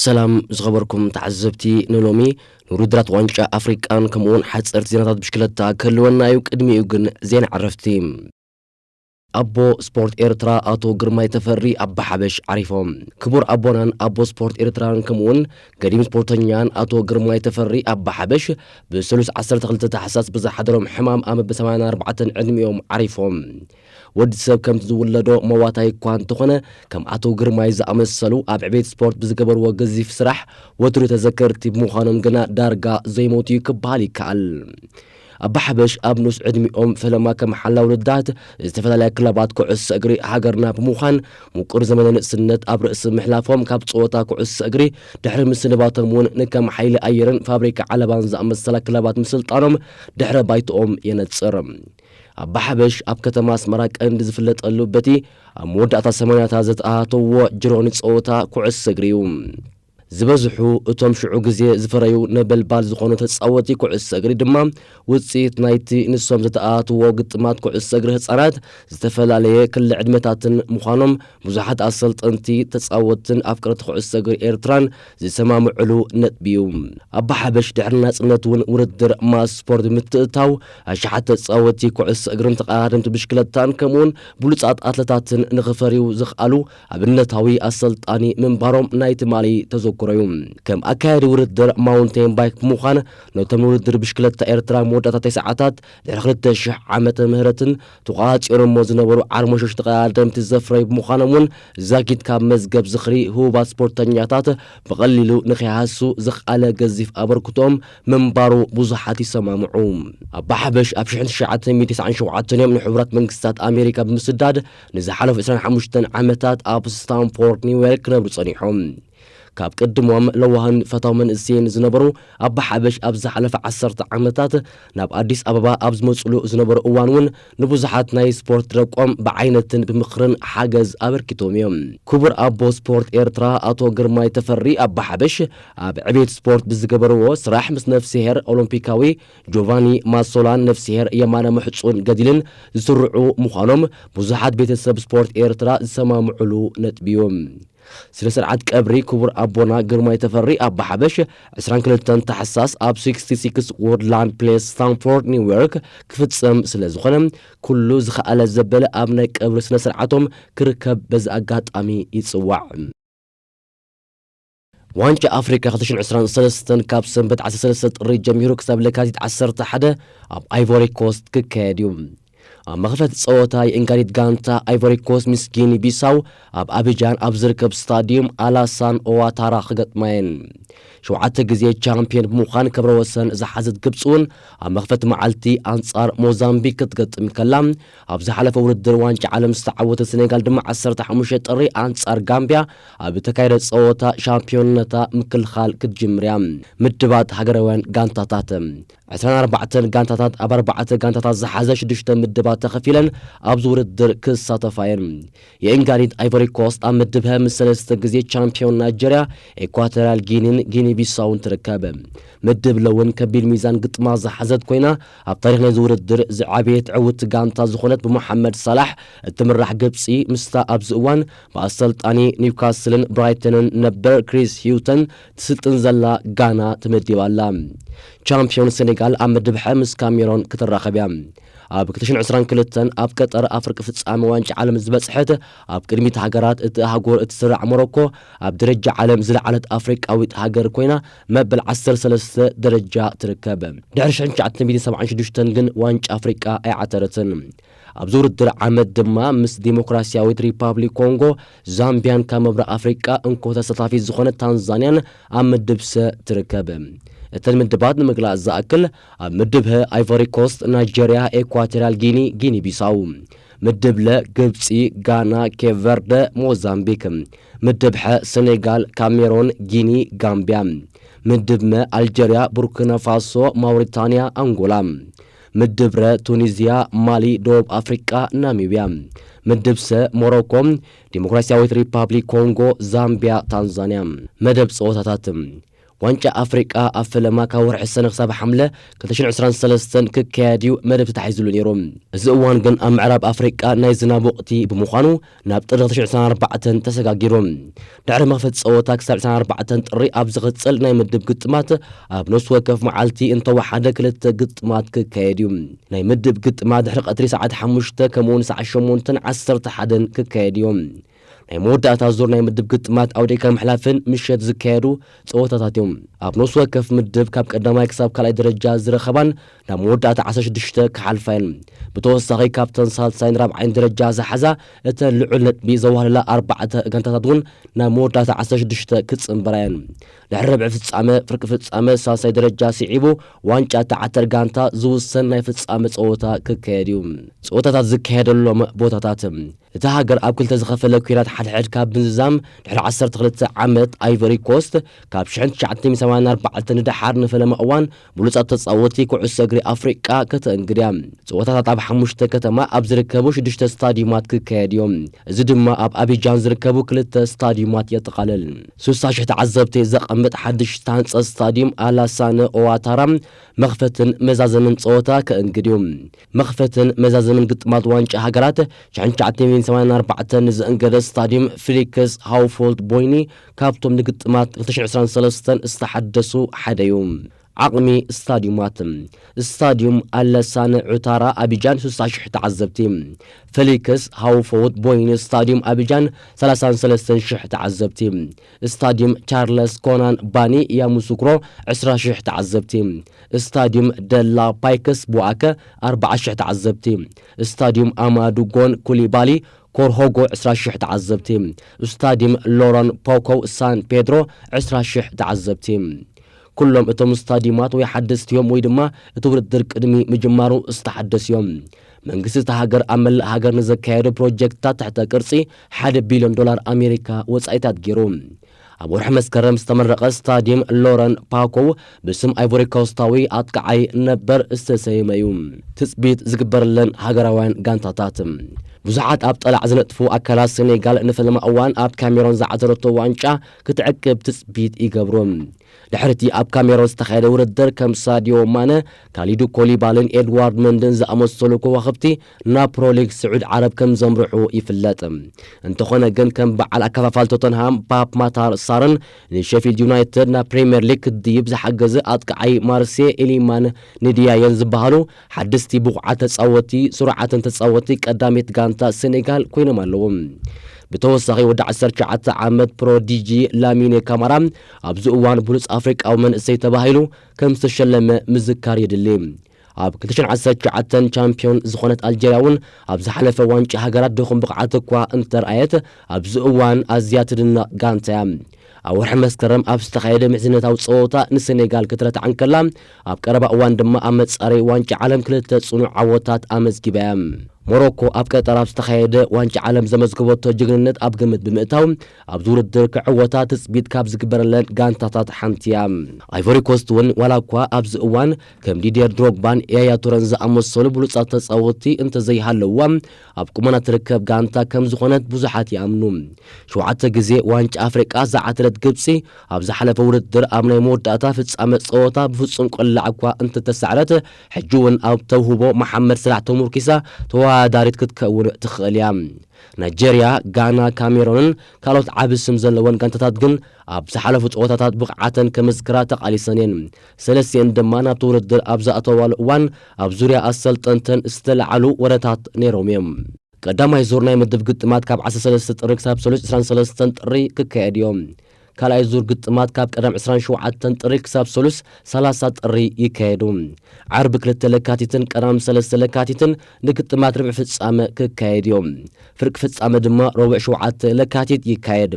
ሰላም ዝኸበርኩም ተዓዘብቲ፣ ንሎሚ ንውድድራት ዋንጫ ኣፍሪቃን ከምኡውን ሓጸርቲ ዜናታት ብሽክለታ ክህልወና እዩ። ቅድሚኡ ግን ዜና ዕረፍቲ። ኣቦ ስፖርት ኤርትራ ኣቶ ግርማይ ተፈሪ ኣባሓበሽ ዓሪፎም። ክቡር ኣቦናን ኣቦ ስፖርት ኤርትራን ከምኡውን ገዲም ስፖርተኛን ኣቶ ግርማይ ተፈሪ ኣባሓበሽ ብሰሉስ ዓሰርተ ክልተ ታሕሳስ ብዝሓደሮም ሕማም ኣብ በ ሰማንያን ኣርባዕተን ዕድሚኦም ዓሪፎም። ወዲ ሰብ ከምቲ ዝውለዶ መዋታይ እኳ እንተኾነ፣ ከም ኣቶ ግርማይ ዝኣመሰሉ ኣብ ዕቤት ስፖርት ብዝገበርዎ ገዚፍ ስራሕ ወትሩ ተዘከርቲ ብምዃኖም ግና ዳርጋ ዘይሞቱ እዩ ክበሃል ይከኣል። ኣባ ሓበሽ ኣብ ንኡስ ዕድሚኦም ፈለማ ከም ሓላው ልዳት ዝተፈላለያ ክለባት ኩዕሶ እግሪ ሃገርና ብምዃን፣ ምቁር ዘመነ ንእስነት ኣብ ርእሲ ምሕላፎም፣ ካብ ጸወታ ኩዕሶ እግሪ ድሕሪ ምስንባቶም እውን ንከም ሓይሊ ኣየርን ፋብሪካ ዓለባን ዝኣመሰላ ክለባት ምስልጣኖም ድሕረ ባይትኦም የነጽር። ኣባ ሓበሽ ኣብ ከተማ ኣስመራ ቀንዲ ዝፍለጠሉ በቲ ኣብ መወዳእታ ሰማንያታት ዘተኣታተዎ ጅሮኒ ጸወታ ኩዕሶ እግሪ እዩ። ዝበዝሑ እቶም ሽዑ ግዜ ዝፈረዩ ነበልባል ዝኾኑ ተጻወቲ ኩዕሶ እግሪ ድማ ውጽኢት ናይቲ ንሶም ዘተኣታትዎ ግጥማት ኩዕሶ እግሪ ህጻናት ዝተፈላለየ ክሊ ዕድመታትን ምዃኖም ብዙሓት ኣሰልጠንቲ፣ ተጻወትን ኣፍቀርቲ ኩዕሶ እግሪ ኤርትራን ዝሰማምዕሉ ነጥቢ እዩ። ኣባ ሓበሽ ድሕሪ ናጽነት እውን ውድድር ማስ ስፖርት ብምትእታው ኣሽሓት ተጻወቲ ኩዕሶ እግርን ተቐዳደምቲ ብሽክለታን ከምኡውን ብሉጻት ኣትለታትን ንኽፈርዩ ዝኽኣሉ ኣብነታዊ ኣሰልጣኒ ምንባሮም ናይ ትማሊ ተዘክሮ እዩ። ከም ኣካያዲ ውድድር ማውንቴን ባይክ ብምዃን ነቶም ንውድድር ብሽክለታ ኤርትራ መወዳእታ ተስዓታት ድሕሪ ክልተ ሽሕ ዓመተ ምህረትን ተቋጺሮሞ ዝነበሩ ዓርሞሾሽ ተቐዳደምቲ ዘፍረዩ ብምዃኖም እውን ዛጊት ካብ መዝገብ ዝኽሪ ህቡባት ስፖርተኛታት ብቐሊሉ ንኸይሃሱ ዝኽኣለ ገዚፍ ኣበርክቶኦም ምንባሩ ብዙሓት ይሰማምዑ። ኣባ ሓበሽ ኣብ ሽሕን ትሽዓተ ሚእትን ተስዓን ሸውዓተን እዮም ንሕቡራት መንግስታት ኣሜሪካ ብምስዳድ ንዝሓለፉ ዕስራን ሓሙሽተን ዓመታት ኣብ ስታንፎርድ ኒውዮርክ ክነብሩ ጸኒሖም። ካብ ቅድሞም ለዋህን ፈታው መንእሰይን ዝነበሩ ኣባ ሓበሽ ኣብ ዝሓለፈ ዓሰርተ ዓመታት ናብ ኣዲስ ኣበባ ኣብ ዝመጽሉ ዝነበሩ እዋን እውን ንብዙሓት ናይ ስፖርት ደቆም ብዓይነትን ብምኽርን ሓገዝ ኣበርኪቶም እዮም። ክቡር ኣቦ ስፖርት ኤርትራ ኣቶ ግርማይ ተፈሪ ኣባ ሓበሽ ኣብ ዕቤት ስፖርት ብዝገበርዎ ስራሕ ምስ ነፍስሄር ኦሎምፒካዊ ጆቫኒ ማሶላን ነፍስሄር የማነ ምሕጹን ገዲልን ዝስርዑ ምዃኖም ብዙሓት ቤተሰብ ስፖርት ኤርትራ ዝሰማምዑሉ ነጥቢ እዩ። ስነ ስርዓት ቀብሪ ክቡር ኣቦና ግርማይ ተፈሪ ኣባ ሓበሽ ዕስራን ክልተን ታሕሳስ ኣብ ሲክስቲ ሲክስ ዎርላንድ ፕሌስ ስታንፎርድ ኒውዮርክ ክፍጸም ስለ ዝኾነ፣ ኩሉ ዝኸኣለ ዘበለ ኣብ ናይ ቀብሪ ስነ ስርዓቶም ክርከብ በዚ ኣጋጣሚ ይጽዋዕ። ዋንጫ ኣፍሪካ ክልተ ሽሕን ዕስራን ሰለስተን ካብ ሰንበት ዓሰርተ ሰለስተ ጥሪ ጀሚሩ ክሳብ ለካቲት ዓሰርተ ሓደ ኣብ ኣይቮሪ ኮስት ክካየድ እዩ። ኣብ መኽፈቲ ጸወታ የእንጋዲት ጋንታ ኣይቮሪ ኮስት ምስ ጊኒ ቢሳው ኣብ ኣቢጃን ኣብ ዝርከብ ስታዲዩም ኣላሳን ኦዋታራ ክገጥማ እየን። ሸውዓተ ግዜ ቻምፒዮን ብምዃን ክብረ ወሰን ዝሓዘት ግብፂ እውን ኣብ መኽፈቲ መዓልቲ ኣንጻር ሞዛምቢክ ክትገጥም ከላ፣ ኣብ ዝሓለፈ ውድድር ዋንጫ ዓለም ዝተዓወተት ሴኔጋል ድማ ዓሰርተ ሓሙሽተ ጥሪ ኣንጻር ጋምቢያ ኣብ እተካየደ ጸወታ ሻምፒዮንነታ ምክልኻል ክትጅምር እያ። ምድባት ሃገራውያን ጋንታታት። ዕስራን ኣርባዕተን ጋንታታት ኣብ ኣርባዕተ ጋንታታት ዝሓዘ ሽዱሽተ ምድባት ተኸፊለን ኣብዚ ውድድር ክሳተፋ እየን። የእንጋዲት ኣይቮሪ ኮስት ኣብ ምድብ ሀ ምስ ሰለስተ ግዜ ቻምፒዮን ናይጀርያ ኤኳቶርያል ጊኒን ጊኒ ቢሳውን ትርከብ። ምድብ ለ እውን ከቢድ ሚዛን ግጥማ ዝሓዘት ኮይና፣ ኣብ ታሪኽ ናይዚ ውድድር ዝዓበየት ዕውቲ ጋንታ ዝኾነት ብሞሓመድ ሳላሕ እትምራሕ ግብፂ ምስታ ኣብዚ እዋን ብኣሰልጣኒ ኒውካስልን ብራይተንን ነበር ክሪስ ሂውተን ትስልጥን ዘላ ጋና ተመዲባ ኣላ። ቻምፒዮን ሴኔጋል ኣብ ምድብ ሐ ምስ ካሜሮን ክትራኸብ እያ። ኣብ ክልተ ሽሕን ዕስራን ክልተን ኣብ ቀጠር ኣፍሪቃ ፍጻመ ዋንጫ ዓለም ዝበጽሐት፣ ኣብ ቅድሚት ሃገራት እቲ ኣህጉር እትስራዕ ሞሮኮ፣ ኣብ ደረጃ ዓለም ዝለዓለት ኣፍሪቃዊት ሃገር ኮይና፣ መበል ዓሰርተ ሰለስተ ደረጃ ትርከብ። ድሕሪ ሽሕን ትሽዓተ ሚእትን ሰብዓን ሽዱሽተን ግን ዋንጫ ኣፍሪቃ ኣይዓተረትን። ኣብዚ ውድድር ዓመት ድማ ምስ ዲሞክራሲያዊት ሪፓብሊክ ኮንጎ፣ ዛምቢያን ካብ ምብራቕ ኣፍሪቃ እንኮ ተሳታፊት ዝኾነት ታንዛንያን ኣብ ምድብ ሰ ትርከብ። እተን ምድባት ንምግላጽ ዝኣክል፣ ኣብ ምድብ ሀ ኣይቮሪ ኮስት፣ ናይጀርያ፣ ኤኳቶርያል ጊኒ፣ ጊኒ ቢሳው። ምድብ ለ ግብጺ፣ ጋና፣ ኬፕ ቨርደ፣ ሞዛምቢክ። ምድብ ሐ ሴኔጋል፣ ካሜሮን፣ ጊኒ፣ ጋምቢያ። ምድብ መ ኣልጀርያ፣ ቡርኪና ፋሶ፣ ማውሪታንያ፣ ኣንጎላ። ምድብ ረ ቱኒዝያ፣ ማሊ፣ ደቡብ ኣፍሪቃ፣ ናሚብያ። ምድብ ሰ ሞሮኮ፣ ዲሞክራሲያዊት ሪፓብሊክ ኮንጎ፣ ዛምቢያ፣ ታንዛንያ። መደብ ጸወታታት። ዋንጫ ኣፍሪቃ ኣብ ፈለማ ካብ ወርሒ ሰነ ክሳብ ሓምለ ክልተ ሽሕን ዕስራን ሰለስተን ክካየድ እዩ መደብ ተታሒዝሉ ነይሩ። እዚ እዋን ግን ኣብ ምዕራብ ኣፍሪቃ ናይ ዝናብ ወቕቲ ብምዃኑ ናብ ጥሪ ክልተ ሽሕን ዕስራን ኣርባዕተን ተሰጋጊሩ። ድሕሪ መኽፈቲ ጸወታ ክሳብ ዕስራን ኣርባዕተን ጥሪ ኣብ ዝቕጽል ናይ ምድብ ግጥማት ኣብ ነፍሲ ወከፍ መዓልቲ እንተወሓደ ክልተ ግጥማት ክካየድ እዩ። ናይ ምድብ ግጥማት ድሕሪ ቀትሪ ሰዓት ሓሙሽተ ከምኡውን ሰዓት ሸሞንተን ዓሰርተ ሓደን ክካየድ እዩ። ናይ መወዳእታ ዙር ናይ ምድብ ግጥማት ኣውዲእካ ምሕላፍን ምሸት ዝካየዱ ጸወታታት እዮም። ኣብ ነፍሲ ወከፍ ምድብ ካብ ቀዳማይ ክሳብ ካልኣይ ደረጃ ዝረኸባን ናብ መወዳእታ ዓሰርተ ሽዱሽተ ክሓልፋ እየን። ብተወሳኺ ካብተን ሳልሳይን ራብዓይን ደረጃ ዝሓዛ እተን ልዑል ነጥቢ ዘዋህለላ ኣርባዕተ ጋንታታት እውን ናብ መወዳእታ ዓሰርተ ሽዱሽተ ክጽንበራ እየን። ድሕሪ ርብዒ ፍጻመ፣ ፍርቂ ፍጻመ ሳልሳይ ደረጃ ስዒቡ ዋንጫ ተዓተር ጋንታ ዝውሰን ናይ ፍጻመ ጸወታ ክካየድ እዩ። ጸወታታት ዝካየደሎም ቦታታት። እታ ሃገር ኣብ ክልተ ዝኸፈለ ኲናት ሓድሕድ ካብ ምዝዛም ድሕሪ ዓሰርተ ክልተ ዓመት ኣይቨሪ ኮስት ካብ ሽሕን ትሽዓተ ሚእትን ሰማንያን ኣርባዕተን ንደሓር ንፈለማ እዋን ብሉጻት ተጻወቲ ኩዕሶ እግሪ ኣፍሪቃ ከተእንግድ እያ። ጸወታታት ኣብ ሓሙሽተ ከተማ ኣብ ዝርከቡ ሽዱሽተ ስታዲዩማት ክካየድ እዮም። እዚ ድማ ኣብ ኣቢጃን ዝርከቡ ክልተ ስታዲዩማት የጠቓልል። ስሳ ሽሕ ተዓዘብቲ ዘቐምጥ ሓድሽ ዝተሃንጸ ስታዲዩም ኣላሳነ ኦዋታራ መኽፈትን መዛዘምን ጸወታ ከእንግድ እዩ። መኽፈትን መዛዘምን ግጥማት ዋንጫ ሃገራት ሽሕን ትሽዓተ ሚእትን ሰማንያን ኣርባዕተን ንዘእንገደ ስታዲዩም ፊሊክስ ሃውፎልት ቦይኒ ካብቶም ንግጥማት ክልተ ሽሕን ዕስራን ሰለስተን ዝተሓደሱ ሓደ እዩ። ዓቕሚ ስታዲዩማት። ስታዲዩም ኣለሳነ ዑታራ ኣቢጃን ስሳ ሽሕ ተዓዘብቲ። ፌሊክስ ሃውፎውት ቦይኒ ስታዲዩም ኣቢጃን ሰላሳን ሰለስተን ሽሕ ተዓዘብቲ። ስታዲዩም ቻርለስ ኮናን ባኒ ያሙሱክሮ ዕስራ ሽሕ ተዓዘብቲ። ስታዲዩም ደላ ፓይክስ ቡኣከ ኣርባዓ ሽሕ ተዓዘብቲ። ስታዲዩም ኣማዱ ጎን ኩሊባሊ ኮርሆጎ ዕስራ ሽሕ ተዓዘብቲ። ስታዲዩም ሎረን ፖኮው ሳን ፔድሮ ዕስራ ሽሕ ተዓዘብቲ። ኩሎም እቶም ስታዲዩማት ወይ ሓደስቲ እዮም ወይ ድማ እቲ ውድድር ቅድሚ ምጅማሩ ዝተሓደሱ እዮም። መንግስቲ እታ ሃገር ኣብ መላእ ሃገር ንዘካየዶ ፕሮጀክትታት ትሕተ ቅርጺ ሓደ ቢልዮን ዶላር ኣሜሪካ ወጻኢታት ገይሩ። ኣብ ወርሒ መስከረም ዝተመረቐ ስታዲየም ሎረን ፓኮው ብስም ኣይቮሪ ኮስታዊ ኣጥቃዓይ ነበር ዝተሰየመ እዩ። ትጽቢት ዝግበረለን ሃገራውያን ጋንታታት። ብዙሓት ኣብ ጠላዕ ዝነጥፉ ኣካላት ሴኔጋል ንፈለማ እዋን ኣብ ካሜሮን ዝዓተረቶ ዋንጫ ክትዕቅብ ትጽቢት ይገብሩ። ድሕሪቲ ኣብ ካሜሮን ዝተኻየደ ውድድር ከም ሳዲዮ ማነ፣ ካሊዱ ኮሊባልን ኤድዋርድ መንድን ዝኣመሰሉ ከዋኽብቲ ናብ ፕሮሊግ ስዑድ ዓረብ ከም ዘምርሑ ይፍለጥ። እንተኾነ ግን ከም በዓል ኣከፋፋል ቶተንሃም ፓፕ ማታር ሳርን ንሼፊልድ ዩናይትድ ናብ ፕሪምየር ሊግ ክድይብ ዝሓገዘ ኣጥቃዓይ ማርሴ ኢሊማን ንድያየን ዝበሃሉ ሓደስቲ ብቑዓት ተጻወቲ ስሩዓትን ተጻወቲ ቀዳሚት ጋንታ ሴኔጋል ኮይኖም ኣለዉ። ብተወሳኺ ወዲ ዓሰርተ ትሽዓተ ዓመት ፕሮዲጂ ላሚኔ ካማራ ኣብዚ እዋን ብሉጽ ኣፍሪቃዊ መንእሰይ ተባሂሉ ከም ዝተሸለመ ምዝካር የድሊ። ኣብ ክልተ ሽሕን ዓሰርተ ትሽዓተን ቻምፒዮን ዝኾነት ኣልጀርያ እውን ኣብ ዝሓለፈ ዋንጫ ሃገራት ድኹም ብቕዓት እኳ እንተርኣየት፣ ኣብዚ እዋን ኣዝያ ትድነቕ ጋንታ እያ። ኣብ ወርሒ መስከረም ኣብ ዝተኻየደ ምሕዝነታዊ ጸወታ ንሴኔጋል ክትረትዓ እንከላ፣ ኣብ ቀረባ እዋን ድማ ኣብ መጻረዪ ዋንጫ ዓለም ክልተ ጽኑዕ ዓወታት ኣመዝጊባ እያ። ሞሮኮ ኣብ ቀጠር ኣብ ዝተኻየደ ዋንጫ ዓለም ዘመዝገበቶ ጅግንነት ኣብ ግምት ብምእታው፣ ኣብዚ ውድድር ክዕወታ ትጽቢት ካብ ዝግበረለን ጋንታታት ሓንቲ እያ። ኣይቮሪ ኮስት እውን ዋላ እኳ ኣብዚ እዋን ከም ዲድየር ድሮግባን ያያ ቱረን ዝኣመሰሉ ብሉጻት ተጻወትቲ እንተዘይሃለውዋ፣ ኣብ ቁመና ትርከብ ጋንታ ከም ዝኾነት ብዙሓት ይኣምኑ። ሸውዓተ ግዜ ዋንጫ ኣፍሪቃ ዝዓተረት ግብጺ፣ ኣብ ዝሓለፈ ውድድር ኣብ ናይ መወዳእታ ፍጻመ ጸወታ ብፍጹም ቆላዕ እኳ እንተተሳዕረት፣ ሕጂ እውን ኣብ ተውህቦ መሓመድ ሰላሕ ተሞርኪሳ ተወዳዳሪት ክትከውን ትኽእል እያ። ናይጀርያ፣ ጋና፣ ካሜሮንን ካልኦት ዓቢ ስም ዘለወን ጋንታታት ግን ኣብ ዝሓለፉ ጸወታታት ብቕዓተን ከመስክራ ተቓሊሰን እየን። ሰለስቲአን ድማ ናብቲ ውድድር ኣብ ዝኣተዋሉ እዋን ኣብ ዙርያ ኣሰልጠንተን ዝተለዓሉ ወረታት ነይሮም እዮም። ቀዳማይ ዙር ናይ ምድብ ግጥማት ካብ ዓሰርተ ሰለስተ ጥሪ ክሳብ ሰሉስ ዕስራን ሰለስተን ጥሪ ክካየድ እዮም። ካልኣይ ዙር ግጥማት ካብ ቀዳም ዕስራን ሸውዓተን ጥሪ ክሳብ ሰሉስ ሰላሳ ጥሪ ይካየዱ። ዓርቢ ክልተ ለካቲትን ቀዳም ሰለስተ ለካቲትን ንግጥማት ርብዒ ፍጻመ ክካየድ እዮም። ፍርቂ ፍጻመ ድማ ረቡዕ ሸውዓተ ለካቲት ይካየድ።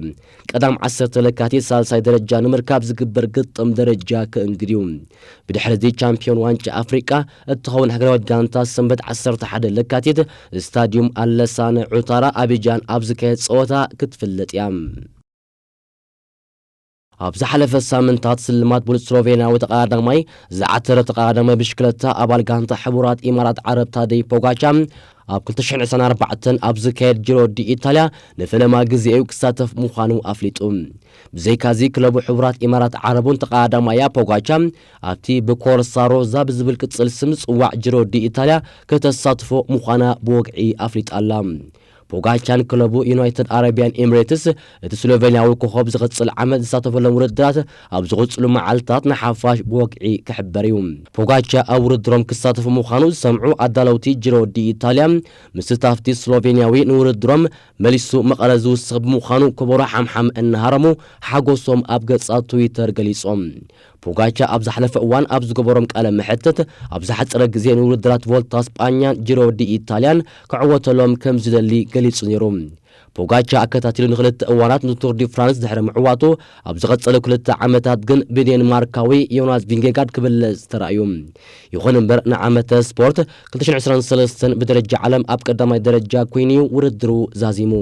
ቀዳም ዓሰርተ ለካቲት ሳልሳይ ደረጃ ንምርካብ ዝግበር ግጥም ደረጃ ክእንግድ እዩ። ብድሕሪ እዚ ቻምፒዮን ዋንጫ ኣፍሪቃ እትኸውን ሃገራዊት ጋንታ ሰንበት ዓሰርተ ሓደ ለካቲት ስታዲዩም ኣለሳነ ዑታራ ኣቢጃን ኣብ ዝካየድ ጸወታ ክትፍለጥ እያ። ኣብ ዝሓለፈ ሳምንታት ስልማት ብሉጽ ስሎቬንያዊ ተቐዳዳማይ ዝዓተረ ተቐዳዳማይ ብሽክለታ ኣባል ጋንታ ሕቡራት ኢማራት ዓረብ ታደይ ፖጋቻ ኣብ ክልተ ሽሕን ዕስራን ኣርባዕተን ኣብ ዝካየድ ጂሮ ዲ ኢታልያ ንፈለማ ግዜኡ ክሳተፍ ምዃኑ ኣፍሊጡ። ብዘይካዚ ክለቡ ሕቡራት ኢማራት ዓረብ እውን ተቐዳዳማያ ፖጋቻ ኣብቲ ብኮርሳ ሮዛ ብዝብል ቅጽል ስም ዝጽዋዕ ጂሮ ዲ ኢታልያ ከተሳትፎ ምዃና ብወግዒ ኣፍሊጣ ኣላ። ፖጋቻን ክለቡ ዩናይትድ ኣረቢያን ኤምሬትስ እቲ ስሎቬንያዊ ኮኸብ ዝቕጽል ዓመት ዝሳተፈሎም ውድድራት ኣብ ዝቕጽሉ መዓልታት ንሓፋሽ ብወግዒ ክሕበር እዩ። ፖጋቻ ኣብ ውድድሮም ክሳተፉ ምዃኑ ዝሰምዑ ኣዳለውቲ ጂሮ ዲ ኢታልያ፣ ምስታፍቲ ስሎቬንያዊ ንውድድሮም መሊሱ መቐለ ዝውስኽ ብምዃኑ ከበሮ ሓምሓም እናሃረሙ ሓጎሶም ኣብ ገጻት ትዊተር ገሊጾም። ፖጋቻ ኣብ ዝሓለፈ እዋን ኣብ ዝገበሮም ቃለ መሕትት ኣብ ዝሓጸረ ግዜ ንውድድራት ቮልታ ስጳኛን ጂሮ ዲ ኢታልያን ክዕወተሎም ከም ዝደሊ ገሊጹ ነይሩ። ፖጋቻ ኣከታቲሉ ንክልተ እዋናት ንቱር ዲ ፍራንስ ድሕሪ ምዕዋቱ ኣብ ዝቐጸሉ ክልተ ዓመታት ግን ብዴንማርካዊ ዮናስ ቪንጌጋርድ ክብለጽ ተራእዩ። ይኹን እምበር ንዓመተ ስፖርት ክልተ ሽሕን ዕስራን ሰለስተን ብደረጃ ዓለም ኣብ ቀዳማይ ደረጃ ኮይኑ እዩ ውድድሩ ዛዚሙ።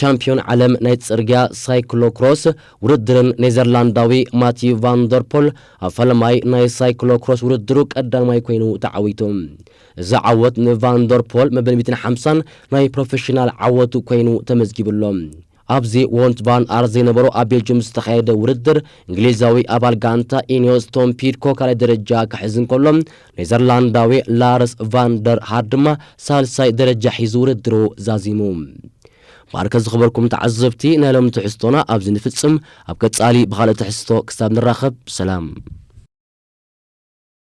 ቻምፒዮን ዓለም ናይ ጽርግያ ሳይክሎክሮስ ውድድርን ኔዘርላንዳዊ ማቲ ቫንደርፖል ኣብ ፈለማይ ናይ ሳይክሎክሮስ ውድድሩ ቀዳማይ ኮይኑ ተዓዊቱ። እዚ ዓወት ንቫንደርፖል መበል ሚእትን ሓምሳን ናይ ፕሮፌሽናል ዓወቱ ኮይኑ ተመዝጊቡ ኣሎ። ኣብዚ ዎንት ቫን ኣርት ዘይነበሮ ኣብ ቤልጅም ዝተኻየደ ውድድር እንግሊዛዊ ኣባል ጋንታ ኢኒዮስ ቶም ፒድኮ ካልኣይ ደረጃ ክሕዝ እንከሎ፣ ኔዘርላንዳዊ ላርስ ቫንደር ሃር ድማ ሳልሳይ ደረጃ ሒዙ ውድድሩ ዛዚሙ። ማርከ ዝኸበርኩም ተዓዘብቲ፣ ናይ ሎም ትሕዝቶና ኣብዚ ንፍጽም። ኣብ ቀጻሊ ብኻልእ ትሕዝቶ ክሳብ ንራኸብ ሰላም።